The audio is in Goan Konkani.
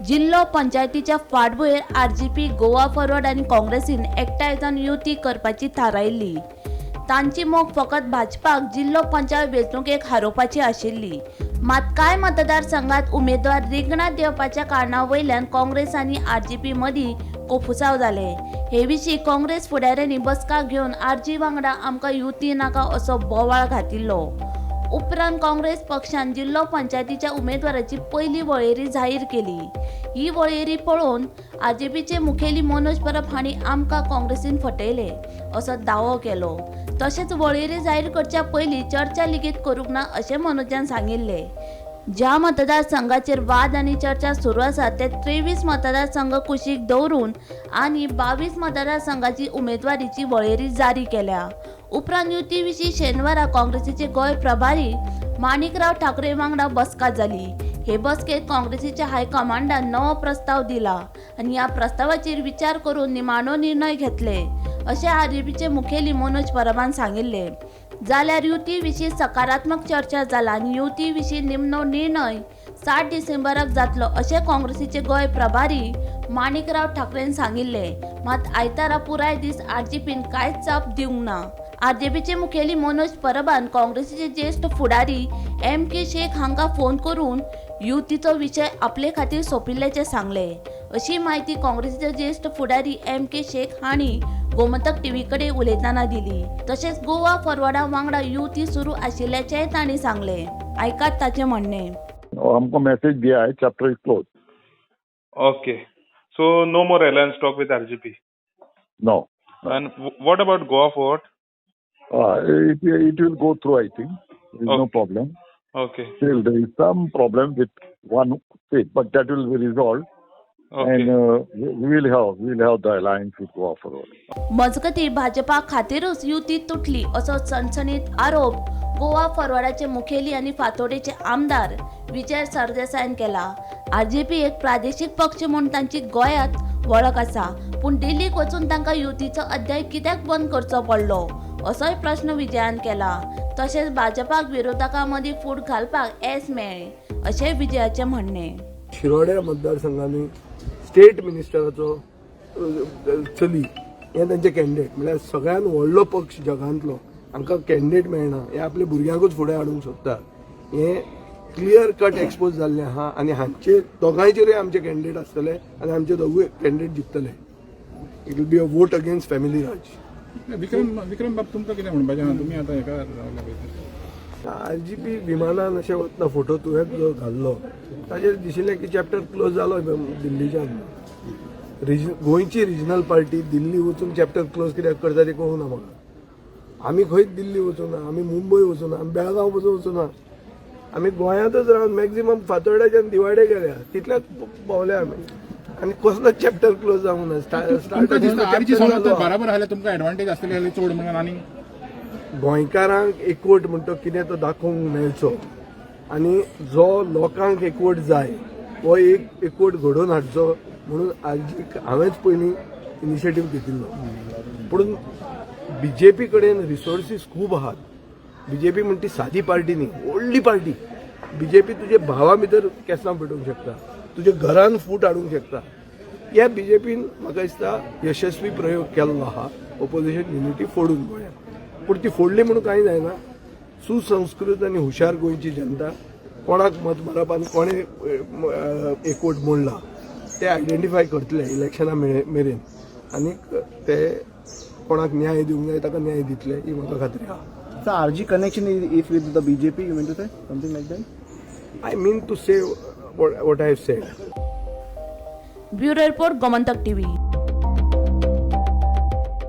जिल्लो पंचायतीच्या फाटभुंयेर आरजीपी, गोवा फॉरवर्ड आनी काँग्रेसीन एकठांय जावन युती करपाची थारायल्ली. तांची मोख फकत भाजपाक जिल्लो पंचायत वेंचणुकेक हारोवपाची आशिल्ली. मात कांय मतदारसंघात उमेदवार रिंगणात देंवपाच्या कारणा वयल्यान काँग्रेस आनी आरजीपी मदीं कोफुसांव जालें. हे विशीं काँग्रेस फुडाऱ्यांनी बसका घेवन आरजी वांगडा आमकां युती नाका असो बोवाळ घातिल्लो. उपरांत काँग्रेस पक्षान जिल्लो पंचायतीच्या उमेदवाराची पयली वळेरी जाहीर केली. ही वळेरी पळोवन आरजीपीचे मुखेली मनोज परब हांणी आमकां काँग्रेसीन फटयले असो दावो केलो. तशेंच वळेरी जाहीर करच्या पयलीं चर्चा लेगीत करूंक ना अशें मनोजान सांगिल्लें. ज्या मतदारसंघाचेर वाद आनी चर्चा सुरू आसा ते 23 मतदारसंघ कुशीक दवरून आनी 22 मतदारसंघाची उमेदवारीची वळेरी जारी केल्या. उपरांत युती विशीं शेनवारा काँग्रेसीचे गोंय प्रभारी माणिकराव ठाकरे वांगडा बसका जाली. हे बसकेत काँग्रेसीच्या हायकमांडान नवो प्रस्ताव दिला आनी ह्या प्रस्तावाचेर विचार करून निमाणो निर्णय घेतले अशें आरजीपीचे मुखेली मनोज परबान सांगिल्लें. जाल्यार युती विशीं सकारात्मक चर्चा जाला आनी युती विशीं निमणो निर्णय 7 डिसेंबराक जातलो अशें काँग्रेसीचे गोंय प्रभारी माणिकराव ठाकरेन सांगिल्लें. मात आयतारा पुराय दीस आरजीपीन कांयच जाप दिवंक ना. आरजीपीचे मुखेली मनोज परबान काँग्रेसीचे ज्येश्ठ फुडारी एम के शेख हांकां फोन करून युतीचो विशय आपले खातीर सोंपिल्ल्याचें सांगलें अशी म्हायती काँग्रेसीचे ज्येश्ठ फुडारी एम के शेख हांणी गोमंतक टीव्ही कडेन उलयतना दिली. तशेंच गोवा फॉरवर्डा वांगडा युती सुरू आशिल्ल्याचेंय तांणी सांगलें. आयकात ताचें म्हणणें. और हमको मैसेज दिया है, chapter is close. Okay. So no more alliance talk with RGP. No. And what about Goa Forward? It will go through, I think. There is no problem. Still, there is some problem with one state, but that will be resolved. And we will have the alliance with Goa Forward. मजगती, भाजपा खातीरूच युती तुटली असो सणसणीत आरोप गोवा फॉरवर्डाचे मुखेली आनी फातोडेचे आमदार विजय सरदेसायान केला. आरजीपी एक प्रादेशीक पक्ष म्हूण तांची गोंयांत वळख आसा, पूण दिल्लीक वचून तांकां युतीचो अध्याय कित्याक बंद करचो पडलो असोय प्रस्न विजयान केला. तशेंच भाजपाक विरोधकां मदीं फूट घालपाक येस मेळ्ळें अशें विजयाचें म्हणणें. शिरोड्या मतदारसंघांनी स्टेट मिनिस्टराचो चली हे तांचे कॅन्डिडेट. म्हणल्यार सगळ्यात व्हडलो पक्ष जगांतलो, हांकां कॅन्डिडेट मेळना, हे आपल्या भुरग्यांकूच फुडें हाडूंक सोदतात हें क्लियर कट एक्सपोज जाल्लें आहा. आनी हांचे दोगांयचेरूय आमचे कॅन्डिडेट आसतले आनी आमचे दोगूय कॅन्डिडेट जिखतले. It will be a vote against family Raj. विक्रम, विक्रम बाब, तुमकां कितें म्हणपाचें आहा? तुमी आतां हेका रावला पळय. आरजीपी विमानान अशें वतना फोटो तुवें जो घाल्लो ताचेर दिशिल्लें की चॅप्टर क्लोज जालो दिल्लीच्यान. गोंयची रिजनल पार्टी दिल्ली वचून चॅप्टर क्लोज कित्याक करता तें कळूंक ना म्हाका. आमी खंयच दिल्ली वचूना, आमी मुंबय वचूना, आमी बेळगांव पसून वचूना. आमी गोंयांतच रावन मॅक्झिमम फातोर्ड्याच्यान दिवाडे गेल्या तितल्याच भोंवले आमी आनी कसलोच चॅप्टर क्लोज जावंक ना. तुमकां दिसता आरजी स्टार्ट समज बराबर जाल्यार तुमकां एडवांटेज आसतली जाल्यार चड म्हणून आनी गोंयकारांक एकवट म्हणटा कितें तो दाखोवंक मेळचो आनी जो लोकांक एकवट जाय हो एक एकवट घडोवन हाडचो म्हणून आरजीक हांवेंच पयलीं इनिशिएटीव घेतिल्लो. पूण बीजेपी कडेन रिसोर्सीस खूब आहात. बीजेपी म्हणटा ती सादी पार्टी न्ही, व्हडली पार्टी. बीजेपी तुजे भावा भितर केंसां पेटोवंक शकता, तुज्या घरान फूट हाडूंक शकता. ह्या बीजेपीन म्हाका दिसता यशस्वी प्रयोग केल्लो आहा ओपोजिशन युनिटी फोडून गोंयांत. पूण ती फोडली म्हणून कांय जायना. सुसंस्कृत आनी हुशार गोंयची जनता कोणाक मत मारप आनी कोणें एकवट मोडला ते आयडेंटिफाय करतले इलेक्शना मेरेन आनीक ते कोणाक न्याय दिवंक जाय ताका न्याय दितले ही म्हाका खात्री आहा. So RG connection is with the BJP, you mean to say? Something like that? I mean to say what I have said. Bureau report, Gomantak TV.